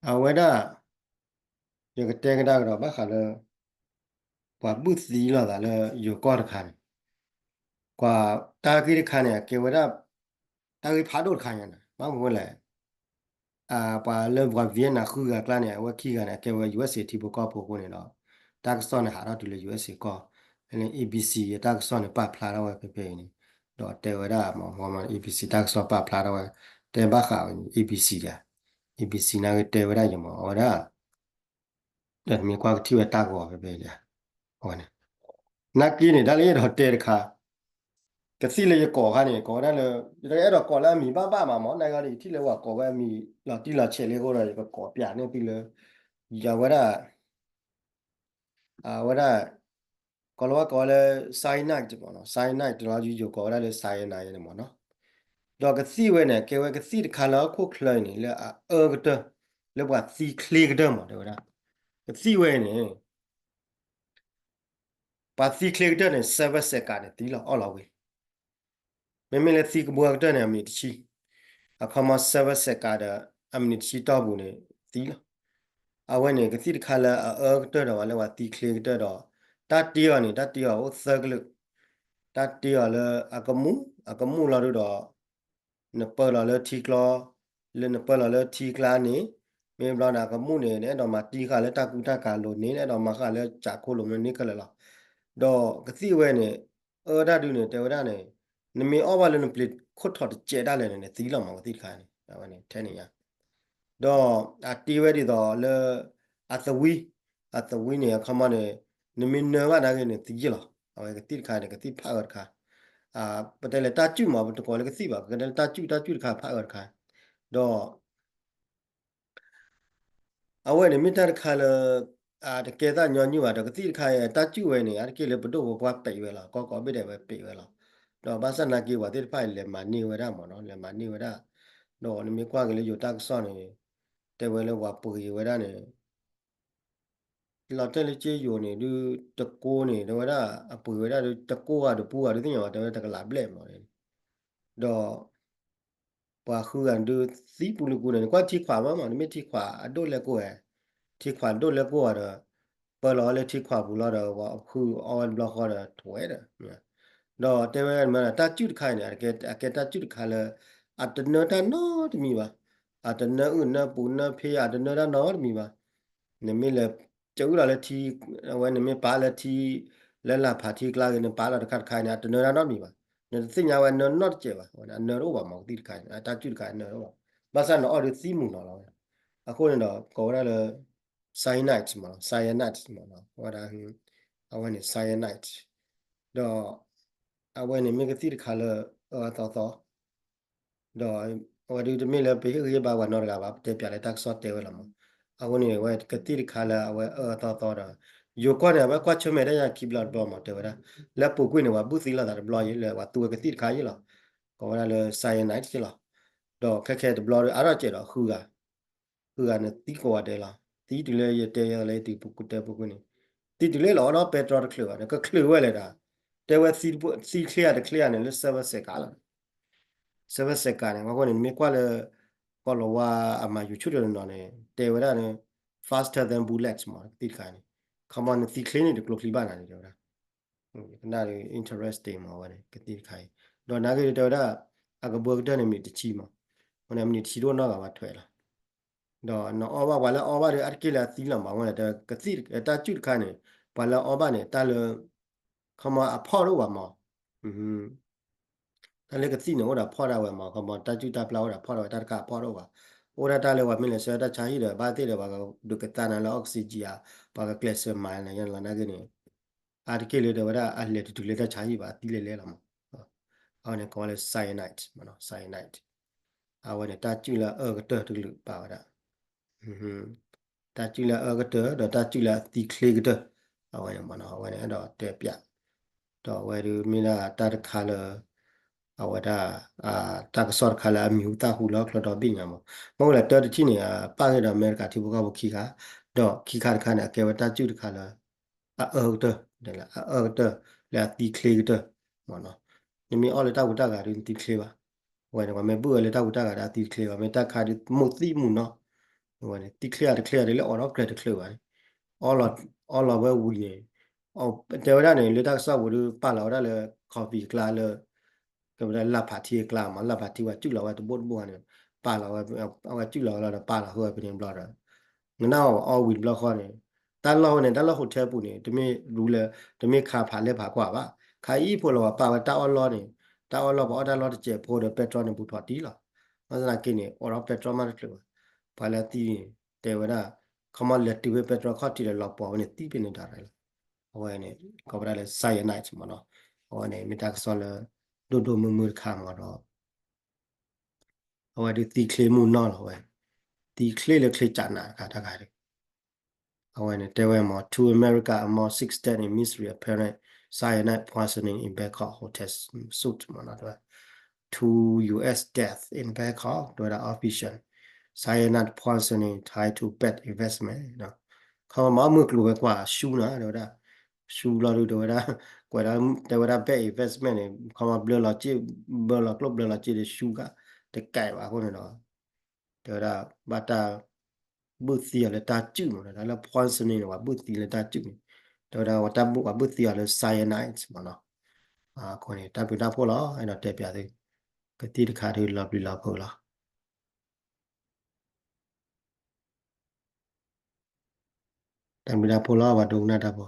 အဝဲဒၣ် ယကတဲကဒါကဒီးဘၣ်ဃးလၢ ပှၤဘုၣ်သံလိာ်သးလၢယိၤကီၢ်တခါန့ၣ်, ကွၢ်တၢ်ဂ့ၢ်တခါန့ၣ် အကဲဝဲဒၣ် တၢ်ဂ့ၢ်ဖးဒိၣ်တခါညါန့ၣ် ဘၣ်မနုၤလဲၣ် ပှၤလၢပှၤ Vietnam ဃုဂၤကျါန့ၣ် အဝဲခံဂၤန့ၣ် အကဲဝဲ ယူၣ်အ့းအ့း ထံဖိကီၢ်ဖိအဃိန့ၣ်ဒီး တၢ်ကစီၣ်န့ၣ်ဟးထီၣ်တုၤလၢ ယူၣ်အ့းအ့း ကီၢ်, လၢ A B C အတၢ်ကစီၣ်န့ၣ် ပာ်ဖျါထီ�မးဝဲဖဲဖဲအံၤန့ၣ်, ဒီးတဲဝဲဒၣ်မ့ၢ် မ့ၢ် A B C တၢ်ကစီၣ်ပာ်ဖျါထီၣ်ဝဲ, တဲဘၣ်ဃး A B C ဒၣ်, A B C နာ်က့တဲဝဲဒၣ်ယမ့ၢ် အဝဲဒၣ် ဒီးနမ့ၢ်ကွၢ်ကထံၣ်ဝဲတၢ်ဂီၤဖဲဖဲအံၤဒၣ်, အဝဲန့ၣ် နာ်က့န့ၣ် တၢ်လၢယအဲၣ်ဒိးတဲတခါ ကသံၣ်လၢယကိးခါန့ၣ် ကိးဝဲဒၣ်လၢ ယတအဲၣ်ဒိးကိးလၢအမံၤဘၣ်ဘၣ်မးမ့ၢ် နာ်က့ဒီး ယထံၣ်လၢပှၤကိးဝဲအမံၤ လီၤတံၢ်လီၤဆဲးလံအဃိဒီး ယကကိးပျးန့ၢ်သုလၢ ယဝဲဒၣ် အဝဲဒၣ် ကိးလီၤဝဲကိးဝဲလၢ cyanide မ့ၢ်နီၤ cyanide တလီၤယူယိၤကိးဝဲဒၣ်လၢ cyanide န့ၣ်မ့ၢ်နီၤ, ဒီးကသံၣ်ဝဲန့ၣ် ကဲဝဲကသံၣ်တခါလၢဟီၣ်ခိၣ်ချၢအံၤန့ၣ် လၢအအၢကတၢၢ် လၢပှၤသံချ့ကတၢၢ်မ့ၢ် တဲဝဲဒၣ်, ကသံၣ်ဝဲန့ၣ် ပှၤသံချ့ကတၢၢ်န့ၣ် silver secca န့ၣ် သံလီၤအီၣ်လီၤဝံၤ မ့မ့ၢ်လၢသံကဘှၢကတၢၢ်န့ၣ် အမံးနံးတဆံ, အခီပညီ silver secca ဒီး အမံးနံးတဆံတီၢ်ပူၤန့ၣ် သံလီၤ. အဝဲန့ၣ် ကသံၣ်တခါလၢအအၢကတၢၢ်ဒီး ပှၤလၢပှၤသံချ့ကတၢၢ်ဒီး တၢ်တ့အီၤန့ၣ် တၢ်တ့အီၤအိၣ်သၢကလုာ်, တၢ်တ့အီၤလၢအကမူၣ်, အကမူၣ်လီၤဒုဒီး နပၢလီၤလၢထံကျီ, လၢနပၢလီၤလၢထံကျါန့ၣ်, မ့ၢ်ဘျီန့ၣ် အကမူၣ်န့ၣ် နအဲၣ်ဒိးမၤတံၢ်ဃာ်လၢတၢ်ကူတၢ်ကၤလိၤန့ၣ် နအဲၣ်ဒိးမၤဃာ်လၢကၠးခိၣ်လိၤန့ၣ် န့ၢ်ခဲလၢာ်လီၤ. ဒီးကသံၣ်ဝဲန့ၣ် အၢတၢ်ဒုန့ၣ် တဲဝဲဒၣ်န့ၣ် နမ့ၢ်အီၣ်ဘၣ်လၢနပျ့ၤခိၣ်ထီၣ်တစဲးဒၣ်လဲာ်န့ၣ် နသံလီၤမး ကသံၣ်တခါန့ၣ် အဝဲန့ၣ် ထဲန့ၣ်ညါ ဒီးအတ့ဝဲဒ်သိးလၢ အသဝံ, အသဝံန့ၣ် အခီပညီန့ၣ် နမ့ၢ်နၢဘၣ်နာ်က့န့ၣ် သံယ့ၢ်လီၤ. အဝဲကသံၣ်တခါန့ၣ် ကသံၣ်ဖးအၢတခါ, ပတဲလဲၤတၢ်စုၣ်မး ပတကိးလၢကသံၣ်ဘၣ် ပကတဲလၢတၢ်စုၣ် တၢ်စုၣ်တခါဖးအၢတခါ, ဒီး အဝဲန့ၣ်မ့ၢ်တၢ်တခါလၢ တကဲသးညီနုၢ်ဘၣ်ဒီး ကသံၣ်တခါအံၤ တၢ်စုၣ်ဝဲန့ၣ် အါတက့ၢ်လၢပဒိၣ်ပပှၢ်ပဲာ်ဝဲလီၤ. ကီၢ်ကိးဘ့ၣ်ဒဲးဝဲပဲာ်ဝဲလီၤ. ဒီးဘၣ်ဆၣ်နာ်က့ ပှၤသ့ၣ်တဖၣ်အံၤ လဲၤမၤန့ၢ်ဝဲဒၣ်မ့ၢ်နီၤ လဲၤမၤန့ၢ်ဝဲဒၣ်, ဒီးနမ့ၢ်ကွၢ်က့ၤလၢယိၤတၢ်ကစီၣ်န့ၣ် တဲဝဲလၢပှၤပှ့ၤဝဲဒၣ်န့ၣ် လီၤတဲာ်လၢက့ယိၤန့ၣ် ဒုး တကိးန့ၣ် တဲဝဲဒၣ် အပှ့ၤဝဲဒၣ်ဒုး တကိးဂၤဒီးပူၤဂၤဒုးသ့ၣ်ညါဘၣ် တဲဝဲဒၣ်တကလးဘျဲၣ်မ့ၢ်, ဒီး ပှၤဃုဂၤဒုးသံပူၤလၢကူန့ၣ် နကွၢ်ထံခွးမးမး နမ့ၢ်ထံခွးအဒိၣ်လဲၣ်ကိၢ်ဝဲ, ထံခွးဒိၣ်လဲၣ်ကိၢ်ဝဲဒီး ပၢလီၤဝဲလၢထံခွးပူၤလီၤဒီး ပှၤဃုအီၣ်ဝဲတဘျီဃီဒီး ထွဲဒီး ဒီးတဲဝဲမ့ၢ်တၢ်စုၣ်တခါအံၤန့ၣ် အကဲတၢ်စုၣ်တခါလၢ အတနၢတၢ်နီတမံၤဘၣ်, အတနၢအုၣ်နၢပူၤနၢဖ့ အတနၢတၢ်နီတမံၤဘၣ်, နမ့ၢ်လဲၤ ကအုၣ်လီၤလၢထံ, အဝဲနမ့ၢ်ပာ်လၢထံ လၢလၢ်ဖးထံကျါဂ့ၤ နပာ်လီၤတခါတခါန့ၣ် အတနၢတၢ်နီတမံၤဘၣ်, နတသ့ၣ်ညါဝဲနၢနီတစဲးဘၣ်, အနၢတအိၣ်ဘၣ်မး ကသံၣ်တခါန့ၣ် အတၢ်စုၣ်တခါအနၢတအိၣ်ဘၣ်, ဘၣ်ဆၣ်နအီၣ်ဒုးသံမုၢ်နီၤလီၤဝဲ, အဃိန့ၣ်ဒီး ကိးဝဲဒၣ်လၢ cyanide မး cyanide မး ဝဲဒၣ် အဝဲန့ၣ် cyanide ဒီး အဝဲန့ၣ်မ့ၢ်ကသံၣ်တခါလၢအအၢအသီသီ ဒီးအဝဲဒုးတမ့ၢ်လၢပဟ့ၣ်ဂံၢ်ဟ့ၣ်ဘါပှၤနီတဂၤဘၣ် ပတဲပျးလၢတၢ်ကစီၣ်တဲဝဲလီၤမး, အဃိန့ၣ် အဝဲကသံၣ်တခါလၢအဝဲအၢအသီသီဒီး ယိၤကီၢ်န့ၣ် အဝဲကွၢ်ဆၢၣ်မဲာ်တၢ်ယၤခံဘျီတဘျီမး တဲဝဲဒၣ် လၢပူၤကွံာ်န့ၣ် ပှၤဘုၣ်သံလိာ်သးတဘျီယ့ၢ်လၢ ပှၤသူဝဲကသံၣ်တခါယ့ၢ်လီၤ, ကိးဝဲဒၣ်လၢ cyanide ယ့ၢ်လီၤ, ဒီးခဲခဲတဘျီဒီး အါထီၣ်စဲးဒီးဃုဂၤ ဃုဂၤန့ၣ်သံကိးဂၤဒဲးလီၤ, သံတုၤလၢယတဲယၤလၢယတုၤပူၤတဲပူၤကွံာ်န့ၣ်, သံတုၤလၢလီၤအီၣ်ဒီးပဲတြီတချုးဘၣ်န့ၣ် ကချုးဝဲလဲၣ်ဒီး, တဲဝဲသံချ့ဂၤတချ့ဂၤန့ၣ် လၢ silver secca လီၤ, silver secca န့ၣ် အဃိန့ၣ် နမ့ၢ်ကွၢ်လၢ ကီၢ်လီၤဝါအမၤ YouTube တနီၤနီၤန့ၣ် တဲဝဲဒၣ်န့ၣ် faster than bullets မး ကသံၣ်တခါန့ၣ်, ခီမီ နသံချ့န့ၣ်တကျိချံဘၣ်နၤန့ၣ် တဲဝဲဒၣ် ကနၣ်ဒီး interesting မး အဝဲန့ၣ် ကသံၣ်တခါအံၤ, ဒီးနာ်က့ဒီးတဲဝဲဒၣ် အကဘှၢကတၢၢ်န့ၣ် မံးနံးတဆံမး, အဃိန့ၣ် မံးနံးတဆံတအိၣ်နီတဂၤဘၣ်ထွဲလီၤ, ဒီးနအီၣ်ဘၣ်ပှၤလၢအီၣ်ဘၣ်ဒီး အါတက့ၢ်လၢအသံလီၤမး, အဃိန့ၣ် ကသံၣ်တၢ်စုၣ်တခါန့ၣ် ပှၤလၢအီၣ်ဘၣ်န့ၣ် တၢ်လၢ ခီမီ အဖီၣ်တအိၣ်ဘၣ်မး တၢ်လၢကသံၣ်န့ၣ်အိၣ်ဒီးဖီၣ်ဒၣ်ဝဲမး, ခီမီ တၢ်စုၣ်တၢ်ပျၢ်အိၣ်ဒီးဖီၣ်ဒၣ်ဝဲ တၢ်တခါအဖီၣ်တအိၣ်ဘၣ်, အိၣ်ဒၣ်တၢ်လၢပှၤမ့ၢ်လဲၤဆှၢတၢ်ဆါဟံၣ်ဒီး ဘၣ်သ့ၣ်ဒီး ပှၤကဒုးကသါနၤလၢ oxygen ဧါ, ပှၤကကျဲးစၢးမၤနၤယဲန့ၣ်လီၤ, နာ်က့န့ၣ် အါတက့ၢ်လၢတဲဝဲဒၣ် အလဲၤတတုၤလၢတၢ်ဆါဟံၣ်ဘၣ် အသံလဲၤလဲၤလီၤမး, အဝဲန့ၣ်ကိးဝဲလၢ cyanide မးနီၤ cyanide, အဝဲန့ၣ် တၢ်စုၣ်လၢအအၢကတၢၢ်တကလုာ်ပာ်ဝဲဒၣ် တၢ်စုၣ်လၢအအၢကတၢၢ် ဒီးတၢ်စုၣ်လၢအသံချ့ကတၢၢ်, အဝဲန့ၣ်မးနီၤ အဝဲန့ၣ်အဲၣ်ဒိးတဲပျး, ဒီးအဝဲဒုးမ့ၢ်ဒၣ်တၢ်တခါလၢ အဝဲဒၣ် တၢ်ကစီၣ်တခါလၢအမံၤဟူသၣ်ဟူလီၤချၢဒီဘ့ၣ်ညါမး, မ့ၢ်ဝဲလၢတၢ်တထံၣ်န့ၣ် ပာ်ဂ့ၤဒီးအမဲရကၤထံဖိကီၢ်ဖိခံခါ, ဒီးခံခါတခါန့ၣ် အကဲဝဲတၢ်စုၣ်တခါလၢ အအၢကတၢၢ်, အအၢကတၢၢ် လၢအသံချ့ကတၢၢ်, မ့ၢ်နီၤ, နမ့ၢ်အီၣ်လၢတၢ်ဟူးတၢ်ဂဲၤဒုးနသံချ့ဘၣ်, အဝဲန့ၣ် ပှၤမ့ၢ်ဘုၣ်ဝဲလၢတၢ်ဟူးတၢ်ဂဲၤဒီးအသံတချ့ဘၣ်, မ့ၢ်တၢ်ခါဒုးမူးသံမူးနီၤ, သံချ့အတချ့အဒ်လၢအိးထီၣ်ကျဲတချုးဘၣ်န့ၣ်, အီလီၤဝဲဝံၤန့ၣ်, တဲဝဲဒၣ်န့ၣ် လၢတၢ်ကစီၣ်ပူၤဒုး ပာ်လီၤဝဲဒၣ်လၢ coffee အကျါလၢ ကဝဲဒၣ်လၢ်ဖးထံအကျါမး, လၢ်ဖးထံဝဲစုၣ်လီၤဝဲတဘိတဘိန့ၣ်, ပာ်လီၤဝဲ, အဝဲစုၣ်လီၤဝဲလီၤဒီးပာ်လီၤဃုာ်ဝဲဖဲန့ၣ်ဘျီဒီး, နနၢ်အီၣ်ဝံၤတဘျီဃီန့ၣ်, တၢ်လီၢ်ဝဲန့ၣ် တၢ်လီၢ် hotel ပူၤန့ၣ် တမ့ၢ်ရူလၢ တမ့ၢ်ခါဖးလဲၢ်ဖးကွၢ်ဘၣ်, ခါအံၤဖိလီၤဝဲပာ်ဝဲတၢ်အီၣ်လီၢ်န့ၣ်, တၢ်အီၣ်လီၢ်ပှၤအီၣ်တၢ်လီၢ်တစဲးဖိဒီး ပဲတြီန့ၣ် ဘူးထီၣ်တံၢ်လီၤ, ဘၣ်ဆၣ်သနာ်က့န့ၣ် အိးထီၣ်ပဲတြီမးတချုးဘၣ်, ပှၤလၢသံန့ၣ် တဲဝဲဒၣ်, ခီမီလဲၤတုၤဖဲပဲတြီခီၣ်ထံးဒီးလီၤပှီၢ်ဝဲန့ၣ် သံဖဲန့ၣ်ဒၣ်ရၤလီၤ, အဝဲန့ၣ် ကိးဝဲဒၣ်လၢ cyanide မးနီၤ, အဝဲန့ၣ် မ့ၢ်တၢ်ကစီၣ်လၢ ဒိၣ်ဒိၣ်မုၢ်မုၢ်တခါမးဒီး အဝဲဒုးသံချ့မုၢ်နီၢ်လီၤဝဲ, သံချ့လၢချ့ကနးတခါတခါဒုး, အဝဲန့ၣ်တဲဝဲမး two America among six dead in mystery apparent cyanide poisoning in Bangkok hotel suite မးနီၤ, two U S death in Bangkok တဲဝဲဒၣ် official cyanide poisoning tied to bad investment ခီမီမၤမုၢ်ကျိၤဝဲကွၢ်ရှူနၤ တဲဝဲဒၣ်, ရှူလီၤဒုး တဲဝဲဒၣ်, ကွဲးဒၣ်တဲဝဲဒၣ် bad investment န့ၣ် ခီမီဘျၢလီၤစ့ၢ်, ဘၢလီၤကျိၣ်ဘျၢလီၤစ့ၢ်ဒီးရှူက, တကဲဘၣ်အဃိန့ၣ်ဒီး တဲဝဲဒၣ် ဘၣ်တၢ်ဘုၣ်သံအီၤလၢတၢ်စုၣ်မး, တၢ်လၢ poisoning န့ၣ် ပှၤဘုၣ်သံလၢတၢ်စုၣ်န့ၣ်, တဲဝဲဒၣ်တၢ်ဘုၣ်ပှၤဘုၣ်သံအီၤလၢ cyanide မးနီၤ, အဃိန့ၣ် တၢ်ဘျုးတၢ်ဖှိၣ်လီၤ, အဲၣ်ဒိးတဲပၠးသု, ကသံၣ်တခါဒုးလီၤပျံၤလီၤဖုးလီၤ. တၢ်ဘျုးတၢ်ဖှိၣ်လီၤ ပှၤဒိကနၣ်တၢ်ဖိ,